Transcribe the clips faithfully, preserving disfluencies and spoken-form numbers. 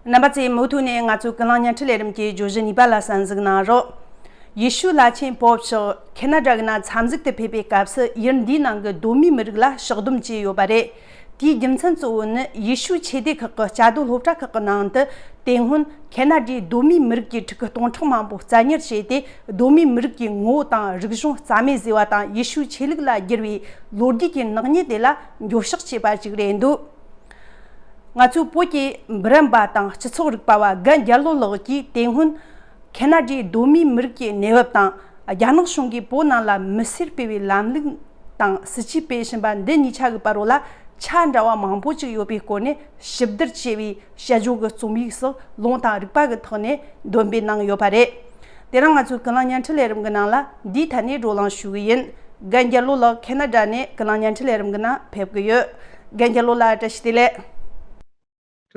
རྣམ་པ་ཚོས་མུ་མཐུད་ནས་ང་ཚོའི་ཀུན་གླེང་བརྙན་འཕྲིན་ལས་རིམ་གྱི་བརྗོད་གཞི་གཉིས་པ་ལ་གསན་གཟིགས་གནང་རོགས། ཡེ་ཤུ་བླ་ཆེན་པོབ་མཆོག་ཁེ་ན་ཌ་གི་ནང་འཚམས་གཟིགས་དུ་ཕེབས་པའི་སྐབས་སུ། ཡུལ་འདིའི་ནང་གི་གདོད་མའི་མི་རིགས་ལ་ཕྱག་སྡོམ་བྱས་ཡོད་པ་རེད། དེའི་རྒྱུ་མཚན་གཙོ་བོ་ནི། ཡེ་ཤུ་ཆོས་སྡེ་ཁག་གི་བཅའ་སྡོད་སློབ་གྲྭ་ཁག་གི་ནང་དུ། དེ་སྔོན་ཁེ་ན་ཌའི་གདོད་མའི་མི་རིགས་ཀྱི་ཕྲུ་གུ་སྟོང་ཕྲག་མང་པོ་བཙན་ཉར་བྱས་ཏེ། གདོད་མའི་མི་རིགས་ཀྱི་ངོ་བོ་དང་རིག་གཞུང་རྩ་མེད་བཟོས་པ་དང་། ཡེ་ཤུ་ཆོས་ལུགས་ལ་བསྒྱུར་བའི་ལོ་རྒྱུས་ཀྱི་ནག་ཉེས་དེ་ལ་འགྱོད་བཤགས་བྱས་པ་ཞིག་རེད་འདུག། ང་ཚོའི་བོད་ཀྱི་འབུམ་རམས་པ་དང་སྤྱི་ཚོགས་རིག་པ་བ་རྒན་རྒྱལ་ལོ་ལགས་ཀྱིས། དེ་སྔོན་ཁེ་ན་ཌའི་གདོད་མའི་མི་རིགས་ཀྱི་གནས་བབ་དང་། རྒྱ་ནག་གཞུང་གིས་བོད་ནང་ལ་མི་སེར་སྤེལ་བའི་ལམ་ལུགས་དང་། སྲིད་ཇུས་སྤེལ་བཞིན་པ་འདི་གཉིས་ཆ་གི་བར་རོ་ལ་ཆ་འདྲ་བ་མང་པོ་ཅིག་ཡོད་པའི་སྐོར་ནས་ཞིབ་བསྡུར་བྱས་པའི་དཔྱད་བརྗོད་ཀྱི་རྩོམ་ཡིག་སོགས་ལུང་དང་རིགས་པ་གི་ཐོག་ནས་འདོན་སྤེལ་གནང་ཡོད་པ་རེད། དེ་རིང་ང་ཚོའི་ཀུན་གླེང་བརྙན་འཕྲིན་ལས་རིམ་གྱི་ནང་ལ་འདིའི་ཐད་ནས་བགྲོ་གླེང་ཞུ་གི་ཡིན། རྒན་རྒྱལ་ལོ་ལགས་ཁེ་ན་ཌ་ནས་ཀུན་གླེང་བརྙན་འཕྲིན་ལས་རིམ་གྱི་ནང་ཕེབས་ཀྱི་ཡོད། རྒན་རྒྱལ་ལོ་ལགས་བཀྲ་ཤིས་བདེ་ལེགས།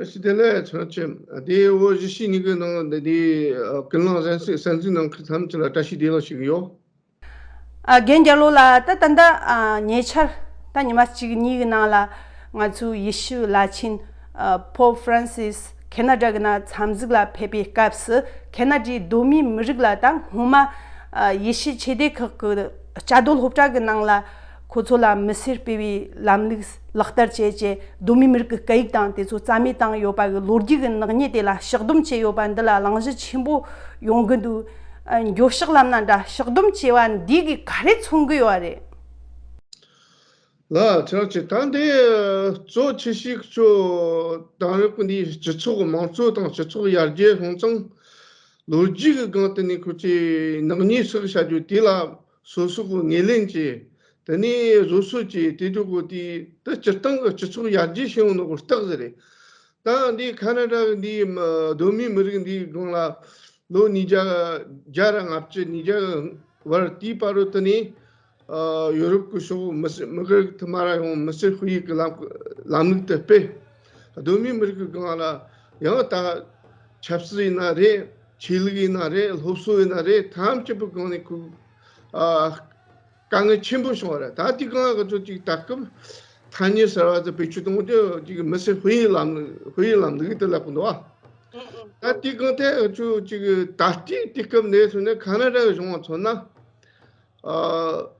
བཀྲ་ཤིས་བདེ་ལེགས། ཚང་ཆེན། དེ་བོད་གཞིས་བྱེས་གཉིས་ཀྱི་ནང་དེ་ཀུན་གླེང་གསན་གཟིགས་གནང་མཁན་ཐམས་ཅད་ལ་བཀྲ་ཤིས་བདེ་ལེགས་ཞུ་གི་ཡོད། ཨ། རྒན་རྒྱལ་ལོ་ལགས། ད་ད་ལྟ་ཨ་ཉེ་ཆར་ད་ཉི་མ་གཅིག་གཉིས་ཀྱི་ནང་ལ་ང་ཚོའི་ཡེ་ཤུ་བླ་ཆེན་ཨ་པོབ་ཧྥ་རན་སིས་ཁེ་ན་ཌ་གི་ནང་འཚམས་གཟིགས་ལ་ཕེབས་པའི་སྐབས་སུ། ཁེ་ན་ཌའི་གདོད་མའི་མི་རིགས་ལ་ད་སྔོན་མ་ཨ་ཡེ་ཤུ་ཆོས་སྡེ་ཁག་གི་བཅའ་སྡོད་སློབ་གྲྭ་གི་ནང་ལ་ཁོ་ཚོ་ལ་མི་སེར་སྤེལ་བའི་ལམ་ལུགས་ལག་བསྟར་བྱས་རྗེས། གདོད་མའི་མི་རིགས་ཀྱི་སྐད་ཡིག་དང་དེ་ཚོ་རྩ་མེད་བཏང་ཡོད་པ་གི་ལོ་རྒྱུས་ཀྱི་ནག་ཉེས་དེ་ལ་ཕྱག་སྡོམ་བྱས་ཡོད་པ་འདི་ལ་གླེང་གཞི་ཆེན་པོ་ཡོང་གི་འདུག། ཨ། འགྱོད་བཤགས་ལབ་ན་འདྲ། ཕྱག་སྡོམ་བྱས་པ་འདི་གིས་ག་རེ་མཚོན་གི་ཡོད་རེད། ལགས། ཁྱེད་རང་ཚོས་ད་འདི་གཙོ་ཆེ་ཤོས་ཁྱོད་དེང་རབས་ཀྱི་འདི་སྤྱི་ཚོགས་དམངས་གཙོ་དང་སྤྱི་ཚོགས་ཡར་རྒྱས་སོང་ཙང་། ལོ་རྒྱུས་ཀྱི་སྒང་དེ་ནས་ཁོ་ཚོས་ནག་ཉེས་བསགས་བྱ་རྒྱུ་དེ་ལ་སོ་སོ་གི་ངོས་ལེན་བྱས། དེ་ནས་བཟོད་གསོལ་བྱས། དེ་དུས་ཀོ་དེ་དེ་སྤྱིར་བཏང་གི་སྤྱི་ཚོགས་ཡར་རྒྱས་བྱུང་ནོ་གི་རྟགས་ཟིག་རེད། ད་འདི་ཁ་ན་ཌ་གི་འདི་མི་གདོད་མའི་མི་རིགས་འདིའི་སྒང་ལ་ལོ་ཉིས་བརྒྱ་བརྒྱ་ར་ལྔ་བཅུ་ཉིས་བརྒྱ་བར་དེའི་བར་དུ་དེ་ནས། ཨ། ཡོ་རོབ་ཀྱི་ཕྱོགས་མི་སེར་མི་རིགས་དུ་མ་ར་ཡོང་མི་སེར་སྤེལ་ཡིག་གི་ལམ་ལམ་ལུགས་དེ་སྤེལ། གདོད་མའི་མི་རིགས་ཀྱི་སྒང་ལ་ཡང་ད་ཆབ་སྲིད་ཡིན་ན་རེད། ཆོས་ལུགས་ཡིན་ན་རེད། སློབ་གསོ་ཡིན་ན་རེད། ཐམས་ཅད་པོའི་སྒང་ནས་ཁོ་ཨ་དཀའ་ངལ་ཆེན་པོ་བྱུང་བ་རེད། ད་དེའི་སྒང་ང་ཁོ་ཚོ་ཅིག་ད་སྐབས་ཐ་སྙད་གསར་བ་དེ་བེད་སྤྱོད་གཏོང་རྒྱུ་ཅིག་མི་སེར་སྤེལ་ཡིག་ལམ་ལུགས། སྤེལ་ཡིག་ལམ་ལུགས་དེ་ལབ་གི་འདུག་ཨ། ད་དེའི་སྒང་དེ་ཁོ་ཚོ་ཅིག་ད་ལྟའི་དུས་སྐབས་ནས་བཟུང་ནས་ཁ་ན་ཌ་གི་གཞུང་བ་མཚོན་ན། ཨ།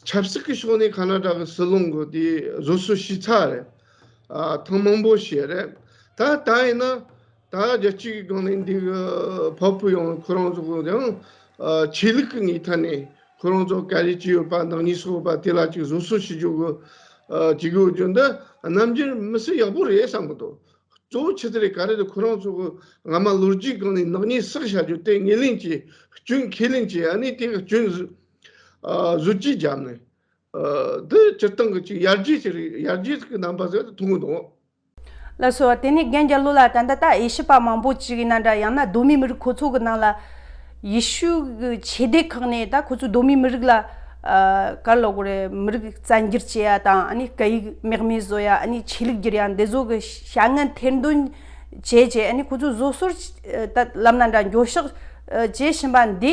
ཆབ་སྲིད་ཀྱི་ཕྱོགས་ནས་ཁ་ན་ཌ་གི་སྲིད་བློན་གྱིས་དེ་བཟོད་གསོལ་ཞུས་ཚར་རེད། ཨ། ཐེངས་མང་པོ་བྱས་རེད། ད་ད་ཡིན་ན་ད་རྒྱལ་སྤྱི་གི་སྒང་ནས་འདི་གི་ཕོ་བུ་ཡང་ཁོ་རང་ཚོ་གི་ཡང་ཨ་ཆོས་ལུགས་ཀྱི་ངོས་ཐད་ནས་ཁོ་རང་ཚོ་ག་རེ་བྱས་ཡོད་པ། ནག་ཉེས་བསགས་ཡོད་པ་དེ་ལ་ཅིག་བཟོད་གསོལ་ཞུ་རྒྱུ་གི་ཨ་བྱེད་དགོས་རྒྱུ་འདི་རྣམ་འགྱུར་མི་སྲིད་ཡག་པོ་རེད་བསམ་གི་འདུག། གཙོ་བོ་ཆི་ཟིག་རེད། ག་རེ་དེ་ཁོ་རང་ཚོ་གི་སྔ་མ་ལོ་རྒྱུས་སྒང་ནས་ནག་ཉེས་བསགས་བྱ་རྒྱུ་དེ་ངོས་ལེན་བྱས། སྐྱོན་ཁས་ལེན་བྱས། ཨ་ནི་དེ་གི་སྐྱོན་བཟོ་ཨ་བཟོ་བཅོས་བརྒྱབ་ནས། ཨ། འདི་སྤྱིར་བཏང་གི་ཅིག་ཡར་རྒྱས་ཅིག་རེད། ཡར་རྒྱས་ཀྱི་རྣམ་པ་ཟིག་མཐོང་གི་འདུག། ལགས་སོ། དེ་ནས་རྒན་རྒྱལ་ལོ་ལགས། ད་ལྟ་ད་དབྱེ་ཞིབ་པ་མང་པོ་ཅིག་ཡིན་ན་འདྲ། ཡང་ན་གདོད་མའི་མི་རིགས་ཁོ་ཚོ་གི་ནང་ལ་ཡེ་ཤུ་གི་ཆོས་སྡེ་ཁག་ནས་ད་ཁོ་ཚོའི་གདོད་མའི་མི་རིགས་ལ་ཨ་ག་རེ་ལབ་དགོས་རེད། མི་རིགས་བཙན་སྒྱུར་བྱེད་ཡ་དང་། ཨ་ནི་སྐད་ཡིག་མེད་མེད་བཟོ་ཡ། ཨ་ནི་ཆོས་ལུགས་བསྒྱུར་ཡ། འདི་ཚོ་གི་བྱ་ངན་ཐེར་འདོན་བྱས་བྱས། ཨ་ནི་ཁོ་ཚོས་བཟོད་གསོལ་ད་ལབ་ན་འདྲ། འགྱོད་བཤགས་བྱེད་བཞིན་པ་འདི།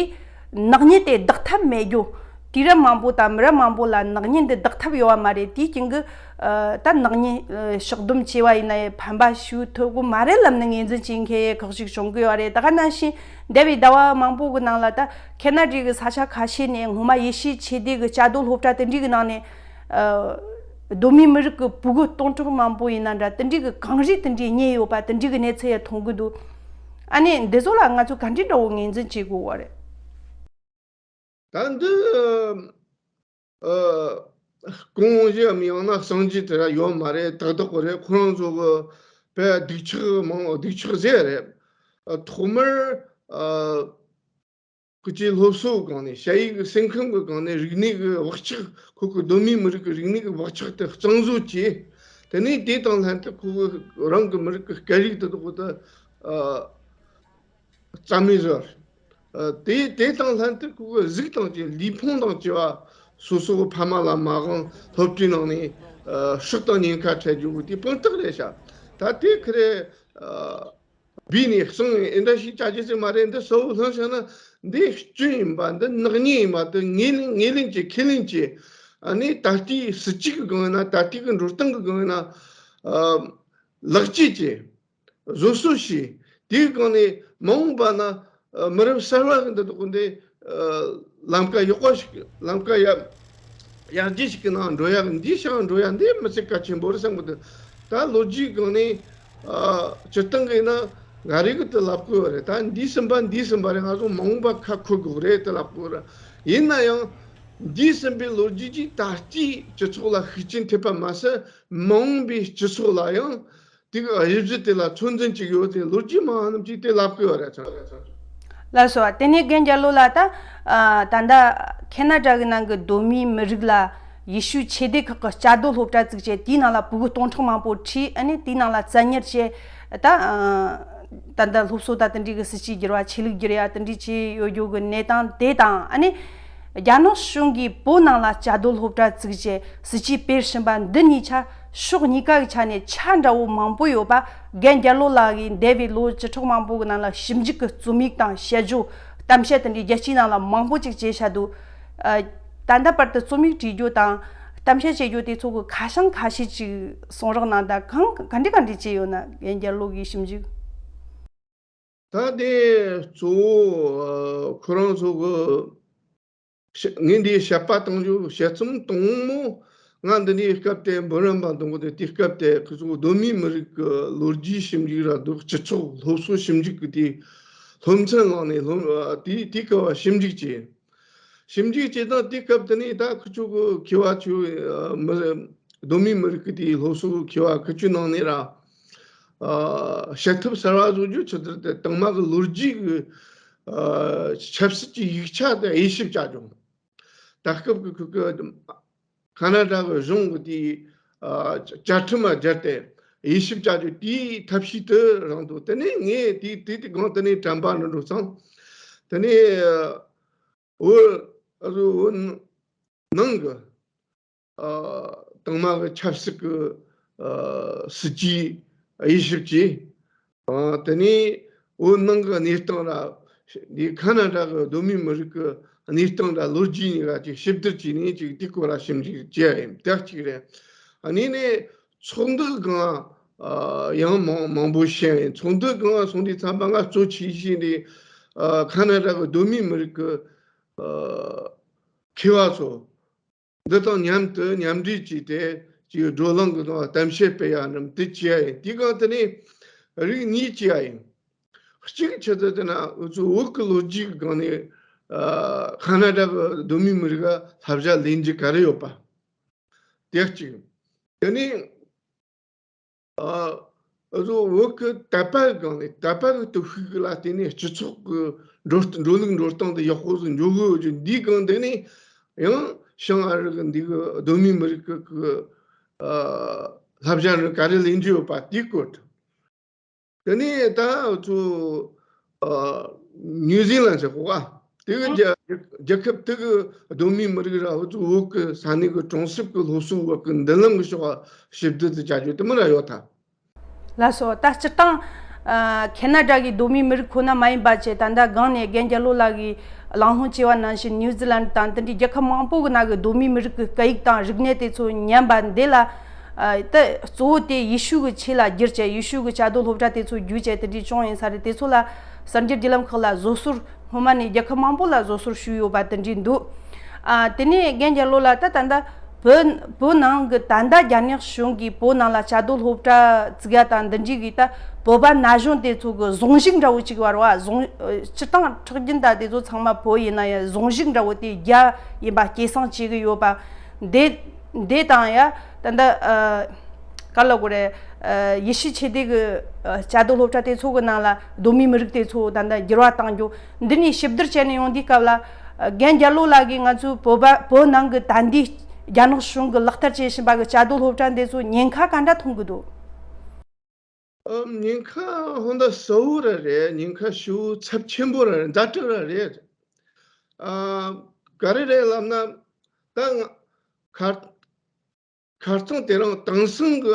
ནག་ཉེས་དེ་ལྡོག་ཐབས་མེད་རྒྱུ། དུས་རབས་མང་པོ་དང་མི་རབས་མང་པོ་ལ་ནག་ཉེས་འདི་ལྡོག་ཐབས་ཡོད་པ་མ་རེད། དེའི་རྐྱེན་གྱིས་ཨ་ད་ནག་ཉེས་ཨ་ཕྱོགས་བསྡོམས་བྱས་པ་ཡིན་ན་ཡང་ཕན་པ་ཞིག་ཐོབ་གི་མ་རེད་ལབ་ནས་ངོས་འཛིན་བྱེད་མཁན་ཁག་ཅིག་བྱུང་གི་ཡོད་རེད། ད་ག་ནང་བཞིན་འདས་པའི་ཟླ་བ་མང་པོ་གི་ནང་ལ་ད་ཁེ་ན་ཌའི་གི་ས་ཆ་ཁ་ཤས་ནས་སྔོན་མ་ཡེ་ཤུའི་ཆོས་སྡེ་གི་བཅའ་སྡོད་སློབ་གྲྭ་དེ་འདྲའི་གི་ནང་ནས་ཨ་གདོད་མའི་མི་རིགས་ཀྱི་ཕྲུ་གུ་སྟོང་ཕྲག་མང་པོ་ཡིན་ན་འདྲ། དེ་འདྲའི་གི་གངས་རི་དེ་འདྲའི་རྙེད་ཡོད་པ་དེ་འདྲའི་གི་གནས་ཚུལ་ཡང་མཐོང་གི་འདུག། ཨ་ནི་འདི་ཚོ་ལ་ང་ཚོས་ག་འདྲའི་འདྲ་བོ་ངོས་འཛིན་བྱེད་དགོས་པ་རེད། ད་འདི་ཨ་ཀོང་ཇོ་མིན་ཡང་ན་སངས་རྒྱས་དེ་ར་ཡོད་མ་རེད། ཏག་ཏག་གི་རེད། ཁོ་རང་ཚོ་གི་དཔེ་སྡུག་ཆག་མང་། སྡུག་ཆག་ཟེར་རེད། ཨ་ཐོག་མར་ཨ་ཁོ་ཚོའི་སློབ་གསོ་སྒང་ནས། ཞ་ཡིས་སེམས་ཁམས་ཀྱི་སྒང་ནས་རིག་གནས་ཀྱི་བག་ཆགས། ཁོ་གི་གདོད་མའི་མི་རིགས་ཀྱི་རིག་གནས་ཀྱི་བག་ཆགས་དེ་གཙང་བཟོ་བྱས། དེ་ནས་དེ་དང་ལྷན་དུ་ཁོ་གི་རང་གི་མི་རིགས་ཀྱི་སྐད་རིགས་དེ་དག་དེ་ཨ་རྩ་མེད་བཟོས། ཨ་དེ་དེ་དང་ལྷན་དུ་ཁོ་གི་གཟུགས་དང་བཅས། ལུས་ཕུང་དང་བཅས་པ་སོ་སོ་གི་ཕ་མ་ལ་མ་དབང་། སློབ་གྲྭའི་ནང་ནས་ཨ་སྲོག་དང་ཉེན་ཁ་འཕྲད་རྒྱུ་དེ་དཔང་རྟགས་རེད་ཤག། ད་དེ་ཁི་རེ་ཨ་བུད་ནས་སོང་། ཨེ་འདྲ་ཞིག་བྱ་རྒྱུ་ཟེར་མ་རེད། འདི་གསལ་བོ་ལྷོད་བཞག་ན་འདི་སྐྱོན་ཡིན་པ། འདི་ནག་ཉེས་ཡིན་པ་དེ་ངོས་ལེན་ངོས་ལེན་བྱེད། ཁས་ལེན་བྱེད། ཨ་ནི་ད་ལྟའི་སྲིད་ཇུས་ཀྱི་སྒང་ཡིན་ན། ད་ལྟའི་གི་འགྲོ་སྟངས་ཀྱི་སྒང་ཡིན་ན། ཨ་ལེགས་བཅོས་བྱེད། བཟོ་གསོ་བྱས། དེའི་སྒང་ནས་མ་འོངས་པ་ན་ཨ་མི་རབས་གསར་བ་གི་འདི་དག་འདི་ཨ་ལམ་ཀ་ཡག་པ་ཞིག་ལམ་ཀ་ཡག་ཡར་རྒྱས་ཤིག་གི་ནང་འགྲོ་ཡག་འདི་ཞིག་འགྲོ་ཡག་འདི་མི་ཚེ་གལ་ཆེན་པོ་རེད་བསམ་གི་འདུག་ད་ལོ་རྒྱུས་སྒང་ནས་ཨ་སྤྱིར་བཏང་གི་ཡིན་ན་ང་རེ་གི་དེ་ལབ་དགོས་པ་རེད། ད་འདས་ཟིན་པ་འདས་ཟིན་པ་རེད། ང་ཚོ་མ་འོངས་པ་ཁ་འཁོར་དགོས་རེད་དེ་ལབ་དགོས་རེད། ཡིན་ན་ཡང་འདས་ཟིན་པའི་ལོ་རྒྱུས་ཀྱིས་ད་ལྟའི་སྤྱི་ཚོགས་ལ་ཤུགས་རྐྱེན་ཐེབས་པ་མ་ཟད་མ་འོངས་པའི་སྤྱི་ཚོགས་ལ་ཡང་དེ་གི་དབྱེ་གཞི་དེ་ལ་ཚོད་འཛིན་བྱེད་ཀྱི་ཡོད་དེ་ལོ་རྒྱུས་མང་རྣམས་ཀྱིས་དེ་ལབ་དགོས་པ་རེད་ཚང་། ལགས་སོ། དེ་ནས་རྒན་རྒྱལ་ལོ་ལགས། ད་ཨ་ད་ལྟ་ཁེ་ན་ཌ་གི་ནང་གི་གདོད་མའི་མི་རིགས་ལ་ཡེ་ཤུ་ཆོས་སྡེ་ཁག་གི་བཅའ་སྡོད་སློབ་གྲྭ་བཙུགས་བྱས་དེའི་ནང་ལ་ཕྲུ་གུ་སྟོང་ཕྲག་མང་པོ་ཁྲིད། ཨ་ནི་དེའི་ནང་ལ་བཙན་ཉར་བྱས། ད་ཨ་ད་ལྟ་སློབ་གསོ་དང་དེ་འདྲའི་གི་སྲིད་ཇུས་བསྒྱུར་བ་ཆོས་ལུགས་བསྒྱུར་ཡ་དེ་འདྲའི་བྱས་ཡོད་རྒྱུ་གི་གནས་སྟངས་དེ་དང་། ཨ་ནི་རྒྱ་ནག་གཞུང་གིས་བོད་ནང་ལ་བཅའ་སྡོད་སློབ་གྲྭ་བཙུགས་བྱས་སྲིད་ཇུས་སྤེལ་བཞིན་པ་འདི་གཉིས་ཆ་ཕྱོགས་གཉིས་ཀ་གི་ཆ་ནས་ཆ་འདྲ་བོ་མང་པོ་ཡོད་པ་རྒན་རྒྱལ་ལོ་ལགས་ཀྱིས་འདས་པའི་ལོ་བཅུ་ཕྲག་མང་པོ་གི་ནང་ལ་ཞིབ་འཇུག་གི་རྩོམ་ཡིག་དང་དཔྱད་བརྗོད་གཏམ་བཤད་དེ་འདྲའི་རྒྱལ་སྤྱིའི་ནང་ལ་མང་པོ་ཅིག་བྱས་བཞག་འདུག་ཨ། ད་ལྟ་བར་དུ་རྩོམ་ཡིག་བྲིས་རྒྱུ་དང་གཏམ་བཤད་བྱེད་རྒྱུ་དེ་ཚོ་གི་ཁ་བྱང་ཁ་ཤས་ཅིག་གསུང་རོགས་གནང་དང་། གང་ག་འདྲ་ག་འདྲ་བྱས་ཡོད་ན། རྒན་རྒྱལ་ལོ་གིས་ཞིབ་འཇུག་ད་དེ་གཙོ་བོ་ཨ་ཁོ་རང་ཚོ་གི་ཤ་ངས་འདིའི་དཔྱད་པ་གཏོང་རྒྱུ་དཔྱད་རྩོམ་དང་མོ་ང་འདི་ནས་སྐབས་དེ་འབུམ་རམས་པ་འདོན་གི་འདུག་དེ་སྐབས་དེ་ཁོ་ཚོ་གདོད་མའི་མི་རིགས་ཀྱི་ལོ་རྒྱུས་ཞིབ་འཇུག་ར་འདུག་སྤྱི་ཚོགས་སློབ་གསོ་ཞིབ་འཇུག་གི་དེ་སློབ་ཚན་བླངས་ནས་སློབ་ཨ་དེ་དེ་སྐབས་ཞིབ་འཇུག་བྱས། ཞིབ་འཇུག་བྱེད་སྟངས་དེ་སྐབས་དེ་ནས་ད་ཁུ་ཆུ་གི་མཁས་པ་ཆུ་མི་གདོད་མའི་མི་རིགས་ཀྱི་དེའི་སློབ་གསོ་གི་མཁས་པ་ཁུ་ཆུ་ནང་ནས་ར་བྱེད་ཐབས་གསར་བ་བཟོ་རྒྱུ་ཆེད་དུ་དེ་དང་མ་གི་ལོ་རྒྱུས་ཀྱི་ཆབ་སྲིད་ཀྱི་ཡིག་ཆ་དེ་དབྱེ་ཞིབ་བྱ་རྒྱུ། ད་སྐབས་ཀྱི་ཁུ་ཁ་ན་ཌ་གི་གཞུང་གི་དེའི་བཅའ་ཁྲིམས་ལ་སྦྱར་ཏེ་དབྱེ་ཞིབ་བྱ་རྒྱུ་དེའི་ཐབས་ཤེས་དེ་རང་དུ་དེ་ནས་ངས་དེ་དེ་དེ་གང་དེ་ནས་དྲན་པ་འདྲ་འགྲོ་ཙང་། དེ་ནས་བོད་ཨ་རུ་བོད་ནང་གི་ཨ་དང་མ་གི་ཆབ་སྲིད་ཀྱི་ཨ་སྲིད་ཇུས་དབྱེ་ཞིབ་བྱས། ཨ་དེ་ནས་བོད་ནང་གི་གནས་སྟངས་ལ་འདི་ཁ་ན་ཌ་གི་གདོད་མའི་མི་རིགས་ཀྱི་གནས་སྟངས་ལ་ལོ་རྒྱུས་གཉིས་ཀ་ཅིག་ཞིབ་བསྡུར་བྱས་ནས་ཅིག་དེའི་སྐོར་ལ་ཞིབ་འཇུག་བྱས་ཡིན། དེ་གཅིག་རེད། ཨ་ནི་ནས་ཚོགས་འདུ་གང་ཨ་ཡང་མང་མང་པོ་བྱས་ཡིན། ཚོགས་འདུ་གང་སོང་དུས་ཙམ་པ་ང་གཙོ་ཆེ་ཤོས་འདི་ཨ་ཁ་ན་ཌ་གི་གདོད་མའི་མི་རིགས་ཀྱི་ཨ་མཁས་པ་ཚོ་འདི་དང་མཉམ་དུ་མཉམ་འབྲེལ་བྱས་ཏེ་ཅིག་བགྲོ་གླེང་གི་ནང་གཏམ་བཤད་སྤེལ་ཡ་རྣམས་དེ་བྱས་ཡ་ཡིན། དེའི་སྒང་དེ་ནས་རིགས་གཉིས་བྱས་ཡ་ཡིན། གཅིག་ཆེད་དུ་དེ་ན་འུ་ཚོ་བོད་ཀྱི་ལོ་རྒྱུས་ཀྱི་སྒང་ནས་ཨ་ཁ་ན་ཌ་གི་གདོད་མའི་མི་རིགས་ལ་བསླབ་བྱ་ལེན་རྒྱུ་ག་རེ་ཡོད་པ། དེ་གཅིག་དེ་ནས་ཨ་འུ་ཚོ་བོད་ཀྱི་དད་པ་གི་སྒང་ནས་དད་པ་གི་སྟོབས་ཤུགས་ལ་བརྟེན་ནས་སྤྱི་ཚོགས་ཀྱི་འགྲོ་འགྲོ་ལུགས་འགྲོ་སྟངས་དེ་ཡག་པོ་ཟིག་འགྱོ་གི་ཡོད་རྒྱུ་འདིའི་སྒང་དེ་ནས་ཡང་བྱང་ཨ་རི་གི་འདི་གི་གདོད་མའི་མི་རིགས་ཀྱི་ཀྱི་ཨ་བསླབ་བྱ་རུ་ག་རེ་ལེན་རྒྱུ་ཡོད་པ་དེའི་སྐོར། དེ་ནས་ད་ཚོ་ཨ་ནིའུ་ཛི་ལན་ཟེར་གོ་ག་དེ་གི་རྒྱལ་རྒྱལ་ཁབ་དེ་གི་གདོད་མའི་མི་རིགས་ར་འུ་ཚོ་བོད་གི་ས་གནས་གི་གྲོང་གསེབ་གི་སློབ་གསོ་བ་གི་མདུན་ལམ་གི་ཕྱོགས་ཞིབ་བསྡུར་དུ་བྱ་རྒྱུ་དེ་མི་ར་ཡོད་ད། ལགས་སོ། ད་སྤྱིར་བཏང་ཨ་ཁེ་ན་ཌ་གི་གདོད་མའི་མི་རིགས་ཁོ་ན་མ་ཡིན་པ་བྱས། ད་ལྟ་སྒང་ནས་རྒན་རྒྱལ་ལོ་ལགས་ཀྱིས་གླེང་སློང་བྱས་པ་ནང་བཞིན་ནིའུ་ཛི་ལན་དང་དེ་འདྲའི་རྒྱལ་ཁབ་མང་པོ་གི་ནང་གི་གདོད་མའི་མི་རིགས་ཀྱི་སྐད་ཡིག་དང་རིག་གནས་དེ་ཚོ་ཉམས་པ་འདི་ལ་ཨ་ད་གཙོ་བོ་དེ་ཡེ་ཤུ་གི་ཆོས་ལ་བསྒྱུར་བྱས། ཡེ་ཤུ་གི་བཅའ་སྡོད་སློབ་གྲྭ་དེ་ཚོ་བརྒྱུད་བྱས་དེ་འདྲའི་བྱུང་ཡིན་ས་རེད། དེ་ཚོ་ལ་གསར་འགྱུར་བརྒྱུད་ལམ་ཁག་ལ་བཟོ་ཟུར་སྔོན་མ་ནས་རྒྱལ་ཁབ་མང་པོ་ལ་བཟོ་ཟུར་ཞུས་ཡོད་པ་དེ་འདྲའི་འདུག་ཨ་དེ་ནས་རྒན་རྒྱལ་ལོ་ལགས། ད་ད་ལྟ་བོད་བོད་ནང་གི་ད་ལྟ་རྒྱ་ནག་གཞུང་གིས་བོད་ནང་ལ་བཅའ་སྡོད་སློབ་གྲྭ་བཙུགས་ཡ་དང་འདི་འདྲའི་གི་ད་བོད་པ་ན་གཞོན་དེ་ཚོ་གི་ཟུང་ཞིག་འདྲ་བོ་ཅིག་བར་བ་ཟུང་སྤྱིར་བཏང་ཁྲག་རྒྱུན་ད་དེ་ཚོ་ཚང་མ་བོད་ཡིན་ན་ཡང་ཟུང་ཞིག་འདྲ་བོ་དེ་རྒྱ་ཡིན་པ་སྐྱེད་སྲིང་བྱེད་གི་ཡོད་པ། འདི་འདི་དང་ཡ་ད་ལྟ་ཨ་ག་ལ་གོ་རེ་ཨ་ཡེ་ཤུ་ཆོས་སྡེ་གི་ཨ་བཅའ་སྡོད་སློབ་གྲྭ་དེ་ཚོ་གི་ནང་ལ་གདོད་མའི་མི་རིགས་དེ་ཚོ་ད་ལྟ་འགྱུར་བ་བཏང་རྒྱུ་འདི་ནས་ཞིབ་བསྡུར་བྱས་ནས་ཡོང་དུས་སྐབས་ལ་ཨ་རྒན་རྒྱལ་ལོ་ལགས་ཀྱིས་ང་ཚོའི་བོད་པ་བོད་ནང་གི་ད་ལྟའི་རྒྱ་ནག་གཞུང་གི་ལག་བསྟར་བྱེད་བཞིན་པ་གི་བཅའ་སྡོད་སློབ་གྲྭ་འདི་ཚོ་ཉེན་ཁ་ག་འདྲ་མཐོང་གི་འདུག་ཨ་ཉེན་ཁ་ཧོན་ད་གསལ་བོ་ར་རེད། ཉེན་ཁ་ཞེ་པོ་ཚབས་ཆེན་པོ་ར་རེད། ཛ་དྲག་ར་རེད། ཨ་ག་རེ་རེད་ལབ་ན་ད་ང་ཁར་ཁ་རྩང་དེ་རིང་དེང་སང་གི་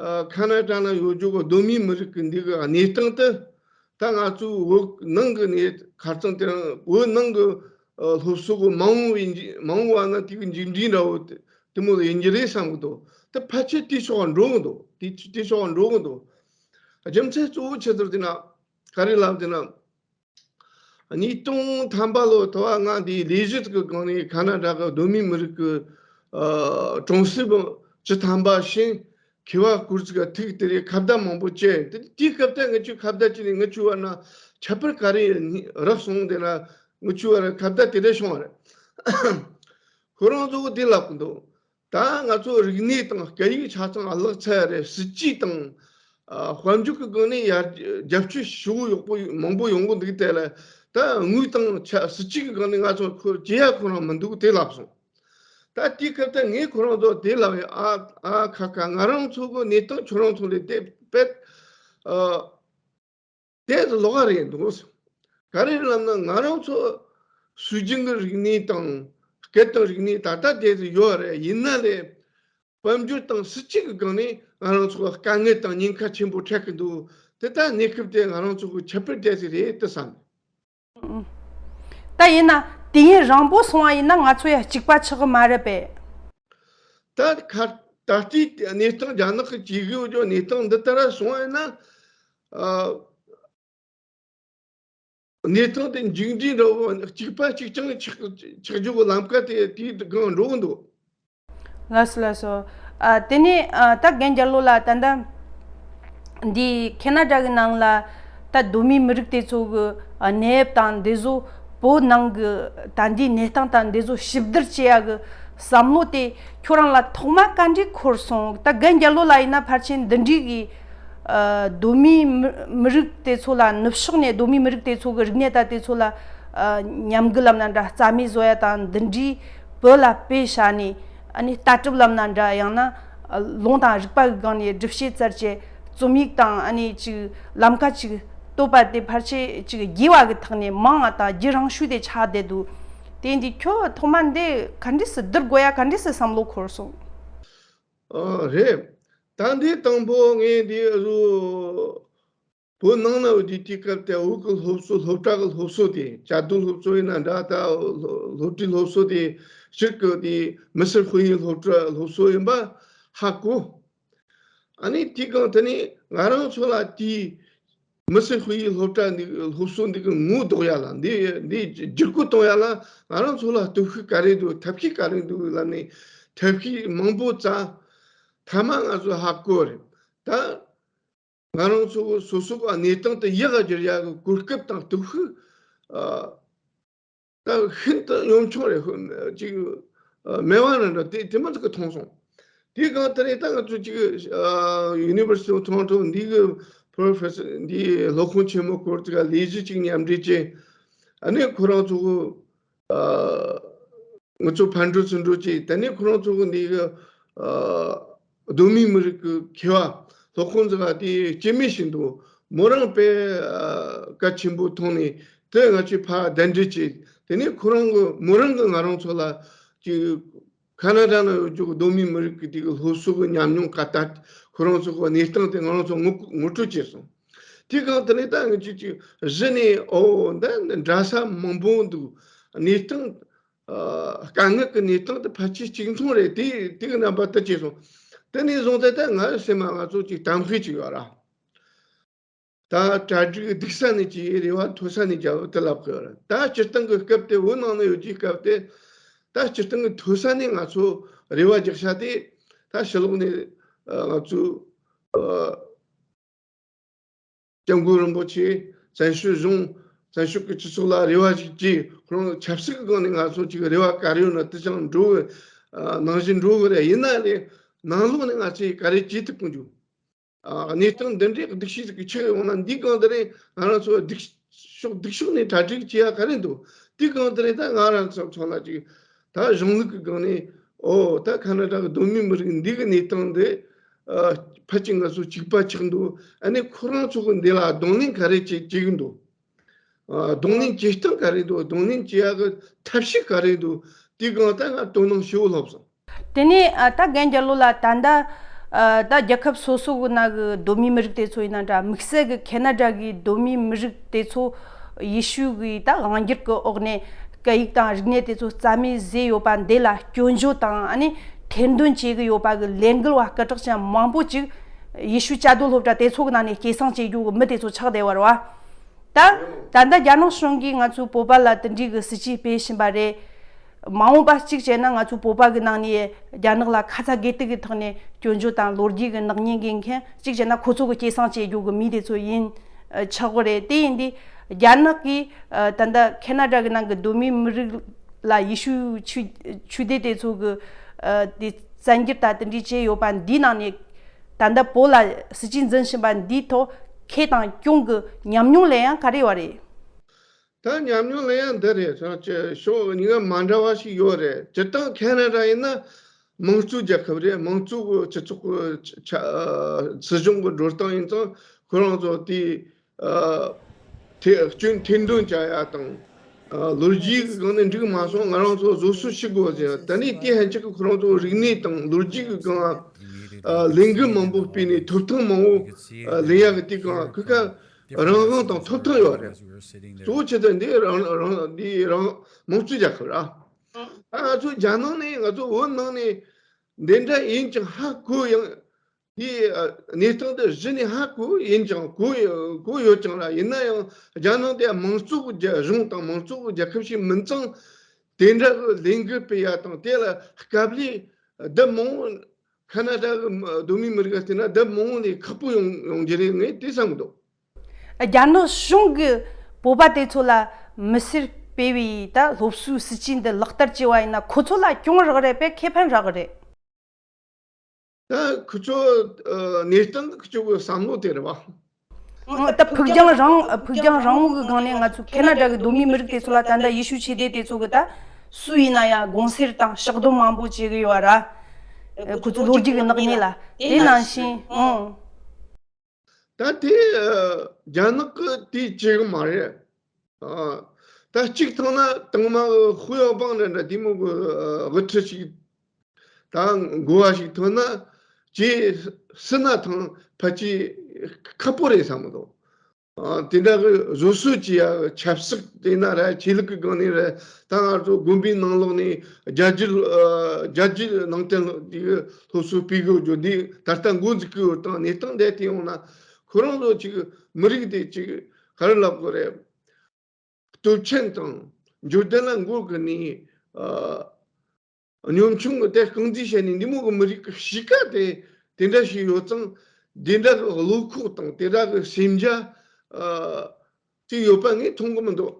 ཨ་ཁ་ན་ཌ་ན་ཡོད་རྒྱུ་གི་གདོད་མའི་མི་རིགས་ཀྱི་འདི་གི་གནས་སྟངས་དེ་ད་ང་ཚོའི་བོད་ནང་གི་གནས་ཁ་རྩང་དེ་རིང་བོད་ནང་གི་ཨ་སློབ་གསོ་གི་མ་འོངས་པའི་མཇུག་མ་འོངས་པ་ན་དེ་གི་མཇུག་འབྲས་འདྲ་བོ་དེ་དེ་མོ་ཡིན་གྱི་རེད་བསམ་གི་འདུག་དེ་ཕལ་ཆེར་དེ་ཕྱོགས་འགྲོ་གི་འདུག་དེ་དེ་ཕྱོགས་འགྲོ་གི་འདུག་རྒྱུ་མཚན་གཙོ་བོ་ཆི་ཟེར་དེ་ན། ག་རེ་ལབ་དེ་ན། ཉིས་སྟོང་ཐམ་པ་ལོ་ཐོ་བ་ང་དེའི་ལས་གཞི་གི་སྒང་ནས་ཁ་ན་ཌ་གི་གདོད་མའི་མི་རིགས་ཀྱི་ཨ་གྲོང་གསེབ་བཅུ་ཐམ་པ་ཤིང་མཁས་པ་སྐོར་ཅིག་ག་ཐུག་དེ་རེད། ཁ་བརྡ་མང་པོ་བྱས། དེ་དེའི་སྐབས་དེ་ངི་ཆོའི་ཁ་བརྡ་བྱས་ནས་ངི་ཆོའི་བར་ན་ཁྱད་པར་ག་རེ་རག་སོང་དེ་ན། ངི་ཆོའི་བར་ཁ་བརྡ་དེ་འདྲ་བྱུང་བ་རེད། ཁོ་རང་ཚོ་གི་དེ་ལབ་གི་འདུག་ད་ང་ཚོ་རིག་གནས་དང་སྐད་ཡིག་ཆ་ཚང་བརླག་ཚར་རེད། སྲིད་ཇུས་དང་ཨ་དཔལ་འབྱོར་གྱི་སྒང་ནས་ཡར་རྒྱབ་སྐྱོར་ཞེ་པོ་ཡག་པོ་མང་པོ་ཡོང་གི་འདུག་དེ་ལ་ད་དངུལ་དང་ཆ་སྲིད་ཇུས་ཀྱི་སྒང་ནས་ང་ཚོ་ཁོ་བྱེད་ཡ་ཁོ་རང་མི་འདུག་དེ་ལབ་སོང་། ད་དེའི་སྐབས་ད་ངས་ཁོ་རང་ཚོ་དེ་ལབ་ཡ། ཨ་ཨ་ཁ་ཁ། ང་རང་ཚོ་གི་གནས་སྟངས་ཁྱོད་རང་ཚོ་ལས་དེ་དཔེ་ཨ། དེ་ལོགས་ཀ་རེད་འདུག་ག་རེ་ལབ་ན། ང་རང་ཚོ་སྲོལ་རྒྱུན་གྱི་རིག་གནས་དང་སྐད་དང་རིག་གནས་ད་ལྟ་དེ་ཚོ་ཡོད་རེད། ཡིན་ན་ལས་དཔལ་འབྱོར་དང་སྲིད་ཇུས་ཀྱི་སྒང་ནས་ང་རང་ཚོ་དཀའ་ངལ་དང་ཉེན་ཁ་ཆེན་པོ་འཕྲད་ཀྱི་འདུག་དེ་ད་གནས་སྐབས་དེ་ང་རང་ཚོ་གི་ཁྱད་པར་དེ་ཚོ་རེད་དུ་བསམ། ད་ཡིན་ན་དུས་ཡུན་རིང་པོ་སོང་བ་ཡིན་ན་ང་ཚོ་ཡང་གཅིག་པ་ཆགས་ཀྱི་མ་རེད་པས། ད་ཁ་ད་ལྟའི་གནས་སྟངས། རྒྱ་ནག་གི་བྱེད་སྒོ་བརྒྱུད་གནས་སྟངས་འདི་ལྟར་སོང་བ་ཡིན་ན། ཨ། གནས་སྟངས་དེ་མཇུག་འབྲས་འདྲ་བོ་གཅིག་པ་གཅིག་རྐྱང་ཆགས་ཆགས་རྒྱུ་གི་ལམ་ཀ་དེ་དེའི་སྒང་འགྲོ་གི་འདུག་ལགས་སོ། ལགས་སོ། ཨ། དེ་ནས་ཨ་ད་རྒན་རྒྱལ་ལོ་ལགས། ད་ལྟ་འདི་ཁེ་ན་ཌ་གི་ནང་ལ་ད་གདོད་མའི་མི་རིགས་དེ་ཚོ་གི་ཨ་གནས་བབ་དང་འདི་ཚོ། བོད་ནང་གི་ད་འདིའི་གནས་སྟངས་དང་འདི་ཚོ་ཞིབ་བསྡུར་བྱེད་ཡ་གི་བསམ་བློ་དེ་ཁྱོད་རང་ལ་ཐོག་མ་ག་འདྲས་འཁོར་སོང་། ད་རྒན་རྒྱལ་ལོ་ལགས་ཡིན་ན་ཕལ་ཆེར་འདི་འདྲའི་གི་ཨ་གདོད་མའི་མི་མི་རིགས་དེ་ཚོ་ལ། ནུབ་ཕྱོགས་ནས་གདོད་མའི་མི་རིགས་དེ་ཚོ་གི་རིག་གནས་དང་དེ་ཚོ་ལ་ཨ་ཉམས་རྒུད་ལབ་ན་འདྲ། རྩ་མེད་བཟོ་ཡ་དང་འདི་འདྲའི་བོད་ལ་དཔེ་བཞག་ནས་ཨ་ནི་ལྟ་གྲུབ་ལབ་ན་འདྲ། ཡང་ན་ཨ་ལུང་དང་རིགས་པ་གི་སྒང་ནས་སྒྲུབ་བྱེད་བཙལ་བྱས་རྩོམ་ཡིག་དང་ཨ་ནི་ཅིག་ལམ་ཁ་ཅིག་བཏོད་པ་དེ་ཕལ་ཆེར་ཅིག་རྒྱས་པ་གི་ཐོག་ནས་མང་བ་དང་རྒྱུན་རིང་ཤོས་དེ་ཆགས་བསྡད་འདུག་དེ་འདི་ཁྱོད་ཐོག་མ་འདི་ག་འདྲས་སེ་བསྡུར་དགོས་ཡ་ག་འདྲས་སེ་བསམ་བློ་འཁོར་སོང་། ཨ་རེད། ད་འདི་དང་པོ་ངས་འདི་རུ་བོད་ནང་ན་འོ་དེ་དུས་སྐབས་དེ་བོད་ཀྱི་སློབ་གསོ། སློབ་གྲྭ་གི་སློབ་གསོ་དེ། བཅའ་སྡོད་སློབ་གསོ་ཡིན་ན་འདྲ། ད་སློབ་གྲྭའི་སློབ་གསོ་དེ་སྤྱིར་གྱི་དེ་མི་སེར་དཔོན་གཉེར་སློབ་གྲྭ་སློབ་གསོ་ཡིན་པ་ཧ་གོ། ཨ་ནི་དེའི་སྒང་དེ་ནས་ང་རང་ཚོ་ལ་དེའི་མི་སེར་དཔོན་གཉེར་སློབ་གྲྭ་འདི་སློབ་གསོ་འདི་གི་ངོ་ལྡོག་ཡ་ལ། འདི་འདི་བསྒྱུར་བཀོད་གཏོང་ཡ་ལ་ང་རང་ཚོ་ལ་སྟོབས་ཤུགས་ག་རེ་འདུག་ཐབས་ཤེས་ག་རེ་འདུག་ལབ་ནས། ཐབས་ཤེས་མང་པོ་བཙལ། མཐའ་མ་ང་ཚོ་ཧ་གོ་རེད། ད་ང་རང་ཚོ་སོ་སོ་གི་གནས་སྟངས་དེ་ཡག་ག་བསྒྱུར་ཡག་གི་གོ་སྐབས་དང་སྟོབས་ཤུགས་ཨ་ད་ཤིན་ཏུ་གཉོམ་ཆུང་རེད། ཅིག་ཨ་མེད་པ་འདྲ་འདྲ་དེ་དེ་མ་ཟིག་གི་མཐོང་སོང་། དེའི་སྒང་དེ་ནས་ད་ང་ཚོ་ཅིག་ཨ་University of Toronto འདི་གི་professor འདིའི་སློབ་ཁང་ཆེན་མོ་སྐོར་ཅིག་ལས་གཞི་ཅིག་མཉམ་འབྲེལ་བྱས། ཨ་ནི་ཁོ་རང་ཚོ་གི་ཨ་ང་ཚོ་ཕར་འགྲོ་ཚུར་འགྲོ་བྱས། དེ་ནས་ཁོ་རང་ཚོ་གི་འདི་གི་ཨ་གདོད་མའི་མི་རིགས་ཀྱི་མཁས་པ་སློབ་ཁང་ཚོ་ལ་དེ་སྐྱེ་དམན་ཞིག་འདུག་མོ་རང་དཔེ་ཨ་གལ་ཆེན་པོ་མཐོང་ནས། དེ་ང་ཚོས་ཕར་གདན་འདྲེན་བྱས། དེ་ནས་ཁོ་རང་གི་མོ་རང་གིས་ང་རང་ཚོ་ལ་ཅིག་ཁ་ན་ཌ་ན་ཡོད་རྒྱུ་གི་གདོད་མའི་མི་རིགས་ཀྱི་དེ་གི་སློབ་གསོ་གི་ཉམས་མྱོང་ག་ད་ཁོ་རང་ཚོ་གི་གནས་སྟངས་དེ་ང་རང་ཚོ་ངོ་ངོ་སྤྲོད་བྱས་སོང་། དེའི་སྒང་དེ་ནས་ད་ང་ཚོས་ཅིག་གཞི་ནས་ཨོ་འདི་འདྲ་ས་མང་པོ་འདུག་གནས་སྟངས་ཨ་དཀའ་ངལ་གྱི་གནས་སྟངས་དེ་ཕལ་ཆེར་གཅིག་མཚུངས་རེད། དེ་དེ་གི་རྣམ་པ་དེ་སྐྱེས་སོང་། དེ་ནས་བཟུང་སྟེ་ད་ང་སེམས་ལ་ང་ཚོ་ཅིག་གཏམ་དཔེ་ཅིག་ཡོད་ར། ད་གྲ་སྒྲིག་སྡུག་ས་ནས་ཀྱི་རེ་བ་མཐོ་ས་ནས་རྒྱབ་དེ་ལབ་དགོས་ར། ད་སྤྱིར་བཏང་གི་སྐབས་དེ། བོད་ནང་ན་ཡོད་ཀྱི་སྐབས་དེ། ད་སྤྱིར་བཏང་གི་མཐོ་ས་ནས་ང་ཚོ་རེ་བ་རྒྱག་ས་དེ། ད་ཕྱི་ལོགས་ནས་ཨ་ང་ཚོ་ཨ་སྐྱབས་མགོན་རིན་པོ་ཆེ། བཙན་བྱོལ་གཞུང་། བཙན་བྱོལ་གྱི་སྤྱི་ཚོགས་ལ་རེ་བ་ཞིག་བྱས། ཁོ་རང་ཆབ་སྲིད་ཀྱི་སྒང་ནས་ང་ཚོ་ཅིག་རེ་བ་ག་རེ་ཡོད་ན་དེ་ཅང་འགྲོ་གི། ཨ་ནང་བཞིན་འགྲོ་གི་རེད། ཡིན་ན་ལས་ནང་ལོགས་ནས་ང་ཚོས་ག་རེ་བྱེད་ཐུབ་ཀྱི་འདུག་ཨ་གནས་སྟངས་འདི་འདྲའི་སྡུག་ཤོས་ཤིག་གི་ཆེད་ཡོང་ན། འདིའི་སྒང་དེ་ནས་ང་རང་ཚོ་སྡུག་ཕྱོགས་སྡུག་ཕྱོགས་ནས་གྲ་སྒྲིག་བྱེད་ཡ་ག་རེ་འདུག་དེའི་སྒང་དེ་ནས་ད་ང་རང་ཚོ་ཚོ་ལ་ཅིག་ད་གཞུང་ལུགས་ཀྱི་སྒང་ནས། ཨོ་ད་ཁ་ན་ཌ་གི་གདོད་མའི་མི་རིགས་འདི་གི་གནས་སྟངས་འདི་ཨ་ཕལ་ཆེར་ང་ཚོ་གཅིག་པ་ཆགས་འདུག་ཨ་ནི་ཁོ་རང་ཚོ་གི་འདི་ལ་གདོང་ལེན་ག་རེ་བྱེད་བྱེད་གི་འདུག་ཨ་གདོང་ལེན་བྱེད་སྟངས་ག་རེ་འདུག་གདོང་ལེན་བྱེད་ཡ་གི་ཐབས་ཤེས་ག་རེ་འདུག་དེའི་སྒང་ད་ང་དོ་སྣང་ཞེ་པོ་ལྷག་སོང་། དེ་ནས་ཨ་ད་རྒན་རྒྱལ་ལོ་ལགས། ད་ལྟ་ཨ་ད་རྒྱལ་ཁབ་སོ་སོ་གི་ནང་གི་གདོད་མའི་མི་རིགས་དེ་ཚོ་ཡིན་ན་འདྲ། དམིགས་བསལ་གི་ཁེ་ན་ཌ་གི་གདོད་མའི་མི་རིགས་དེ་ཚོ་ཡེ་ཤུ་གི་ད་དབང་སྒྱུར་གི་འོག་ནས་སྐད་ཡིག་དང་རིག་གནས་དེ་ཚོ་རྩ་མེད་བཟོས་ཡོད་པ་འདི་ལ་སྐྱོན་བརྗོད་དང་། ཨ་ནི་ཐེར་འདོན་བྱེད་གི་ཡོད་པ་གི་ལས་འགུལ་བ་སྐད་གྲགས་ཅན་མང་པོ་ཅིག་ ཡེ་ཤུ་བཅའ་སྡོད་སློབ་གྲྭ་དེ་ཚོ་གི་ནང་ནས་སྐྱེད་སྲིང་བྱེད་རྒྱུ་གི་མི་དེ་ཚོ་ཆགས་བསྡད་པ་རེད་བ། ད་ད་ལྟ་རྒྱ་ནག་གཞུང་གིས་ང་ཚོའི་བོད་པ་ལ་དེ་འདྲའི་གི་སྲིད་ཇུས་སྤེལ་བཞིན་པ་རེད། མ་འོངས་པ་གཅིག་བྱས་ན་ང་ཚོའི་བོད་པ་གི་ནང་ནས་རྒྱ་ནག་ལ་ཁ་ཚ་དགོས་གཏུག་གི་ཐོག་ནས་སྐྱོན་བརྗོད་དང་ལོ་རྒྱུས་གི་ནག་ཉེས་འགེལ་མཁན་གཅིག་བྱས་ན་ཁོ་ཚོ་གི་སྐྱེད་སྲིང་བྱེད་རྒྱུ་གི་མི་དེ་ཚོ་ཡིན་ཆོག་གི་རེད། དེ་ཡིན་དུས་རྒྱ་ནག་གིས་ད་ལྟ་ཁེ་ན་ཌ་གི་ནང་གི་གདོད་མའི་མི་རིགས་ལ་ཡེ་ཤུ་ཆོས་ཆོས་སྡེ་དེ་ཚོ་གི་དེ་བཙན་འགྱུར་དང་དེ་འདྲའི་བྱས་ཡོད་པ་འདིའི་ནང་ནས། ད་ལྟ་བོད་ལ་སྲིད་ཇུས་འཛིན་བཞིན་པ་འདིའི་ཐོག་ཁེ་དང་གྱོང་གི་ཉམས་མྱོང་ལེན་ཡ་ག་རེ་ཡོད་རེད། ད་ཉམས་མྱོང་ལེན་ཡ་འདི་རེད། ཕྱོགས་གཉིས་ཀ་མ་འདྲ་བ་ཞིག་ཡོད་རེད། སྤྱིར་བཏང་ཁེ་ན་ཌ་ཡིན་ན་དམངས་གཙོའི་རྒྱལ་ཁབ་རེད། དམངས་གཙོ་གི་སྤྱི་ཚོགས་ཀྱི་ཆ- ཆ- སྲིད་གཞུང་གི་འགྲོ་སྟངས་ཡིན་ཙང་ཁོ་རང་ཚོ་དེ་ཨ། ཐེ- སྐྱོན་ཐེར་འདོན་བྱ་ཡ་དང་། ཨ། ལོ་རྒྱུས་ཀྱི་སྒང་ནས་འགྲིག་མ་སོང་ང་རང་ཚོ་བཟོ་བཅོས་བྱེད་དགོས་ཟེར། ད་ནི་དེ་ཕན་ཆད་ཀྱི་ཁོ་རང་ཚོ་རིག་གནས་དང་ལོ་རྒྱུས་ཀྱི་སྒང་ལ་ཨ། ལས་འགུལ་མང་པོ་སྤེལ་ནས་ཐོབ་ཐང་མང་པོ་ཨ། ལེན་ཡ་གི་དེ་སྒང་ཁོ་ག་རང་དབང་དང་ཐོབ་ཐང་ཡོད་རེད། གཙོ་བོ་ཆེ་ཚད་འདི་རང་རང་འདི་རང་དམངས་གཙོའི་རྒྱལ་ཁབ་ར། ཨ། ང་ཚོ་རྒྱ་ནང་ནས་ང་ཚོ་བོད་ནང་ནས་འདི་འདྲ་ཡིན་ཀྱང་ཧ་གོ་ཡང་། དེའི་གནས་སྟངས་དེ་གཞི་ནས་ཧ་གོ་ཡིན་ཀྱང་གོ་གོ་ཡོད་ཀྱང་ར། ཡིན་ན་ཡང་རྒྱ་ནག་དེ་དམངས་གཙོ་གི་རྒྱ- གཞུང་དང་དམངས་གཙོ་གི་རྒྱལ་ཁབ་ཞིག་མིན་ཙང་། དེ་འདྲ་གི་ལས་འགུལ་སྤེལ་ཡ་དང་དེ་ལ་སྐབས་ལས་བདུད་མང་བོ་ཁ་ན་ཌ་གི་གདོད་མའི་མི་རིགས་ལ་བལྟས་ན་བདུད་མང་བོ་ལས་ཁག་པོ་ཡོང་ཡོང་རྒྱུ་རེད། ངས་དེ་བསམ་གི་འདུག་རྒྱ་ནག་གཞུང་གིས་བོད་པ་དེ་ཚོ་ལ་མི་སེར་སྤེལ་བའི་ད་སློབ་གསོའི་སྲིད་ཇུས་འདི་ལག་བསྟར་བྱས་པ་ཡིན་ན་ཁོ་ཚོ་ལ་གྱོང་རག་རེད་པས་ཁེ་ཕན་རག་རེད། ད་ཁོ་ཚོ་ཨ། གནས་སྟངས་ཁོ་ཚོ་གི་བསམ་བློ་དེ་རེད་བ། ད་ཕུགས་རྒྱང་རིང་ཕུགས་རྒྱང་རིང་བོ་གི་སྒང་ནས་ང་ཚོ་ཁེ་ན་ཌ་གི་གདོད་མའི་མི་རིགས་དེ་ཚོ་ལ་ད་ལྟ་ཡེ་ཤུ་ཆོས་སྡེ་དེ་ཚོ་གི་ད་སུ་ཡིན་ན་ཡང་དགོངས་སེལ་དང་ཕྱག་རྡོར་མང་པོ་བྱེད་གི་ཡོད་ར། ཁོ་ཚོ་ལོ་རྒྱུས་ཀྱི་ནག་ཉེས་ལ་དེ་ནང་བཞིན་ཨང་། ད་དེ་ཨ། རྒྱ་ནག་གི་དེ་བྱེད་གི་མ་རེད། ཨ། ད་གཅིག་ཐང་ན་དང་མ་གི་ཧུ་ཡའོ་པང་འདྲ་འདྲ་དེ་མོ་གི་ཨ། དབུ་ཁྲིད་ཞིག་ད་འགོ་བ་ཞིག་ཐོན་ན་ཅི་སྲིད་ན་ཐང་ཕལ་ཆེར་ཁག་པོ་རེད་བསམ་གི་འདུག་ཨ། དེ་འདྲ་གི་བཟོ་བཅོས་ཀྱི་ཡ་ཆབ་སྲིད་དེ་ན་ར་ཆོས་ལུགས་ཀྱི་སྒང་ནས་ར། ད་ང་ཚོ་དགོན་པའི་ནང་ལོགས་ནས་རྒྱ་རྒྱུད་ཨ། རྒྱ་རྒྱུད་ནང་བསྟན་ལོ་དེ་གི་སློབ་གསོ་སྤེལ་དགོས་རྒྱུ་འདི་ད་ལྟ་འགོ་འཛུགས་ཀྱི་ཡོད་དང་། གནས་སྟངས་འདི་དེ་ཡོང་ན་ཁོ་རང་ཚོ་ཅིག་མི་རིགས་དེ་ཅིག་ག་རེ་ལབ་དགོས་རེད། སྟོབས་ཆེན་དང་འབྱོར་ལྡན་ལ་མགོ་གི་ནས་ཨ། གཉོམ་ཆུང་གི་དེ་རྐང་འཛིན་བྱས་ནས་འདི་མོ་གི་མི་རིགས་ཀྱི་གཤིས་ཀ་དེ་དེ་འདྲ་ཞིག་ཡོད་ཙང་། དེ་འདྲ་གི་བློ་ཁོག་དང་དེ་འདྲ་གི་སེམས་རྒྱ་ཨ། དེ་ཡོད་པ་ངས་མཐོང་གི་མི་འདུག་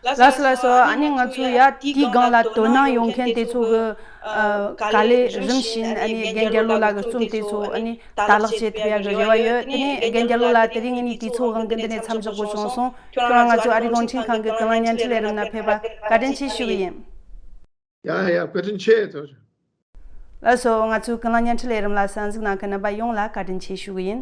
ལགས་སོ་ལགས་སོ། ཨ་ནི་ང་ཚོ་ཡ་དེའི་སྒང་ལ་དོ་སྣང་ཡོང་མཁན་དེ་ཚོ་གི་ཨ། ག་ལེ་རིམ་བཞིན་ཨ་ནི་རྒན་རྒྱལ་ལོ་ལགས་ཀྱི་རྩོམ་དེ་ཚོ་ཨ་ནི་དག་ལག་བྱེད་ཐུབ་ཡ་གི་རེ་བ་ཡོད། དེ་ནས་རྒན་རྒྱལ་ལོ་ལགས་དེ་རིང་ངས་ནི་དུས་ཚོད་དབང་གིས་འདི་ནས་མཚམས་འཇོག་དགོས་བྱུང་སོང་། ཁྱོད་རང་ང་ཚོ་ཨ་རིའི་རླུང་འཕྲིན་ཁང་གི་ཀུན་གླེང་བརྙན་འཕྲིན་ལས་རིམ་ན་ཕེབས་པ་བཀའ་དྲིན་ཆེ་ཞུ་གི་ཡིན། ཡ་ཡ། བཀའ་དྲིན་ཆེ། ལགས་སོ། ང་ཚོའི་ཀུན་གླེང་བརྙན་འཕྲིན་ལས་རིམ་ལ་གསན་གཟིགས་གནང་མཁན་རྣམ་པ་ཡོངས་ལ་བཀའ་དྲིན་ཆེ་ཞུ་གི་ཡིན།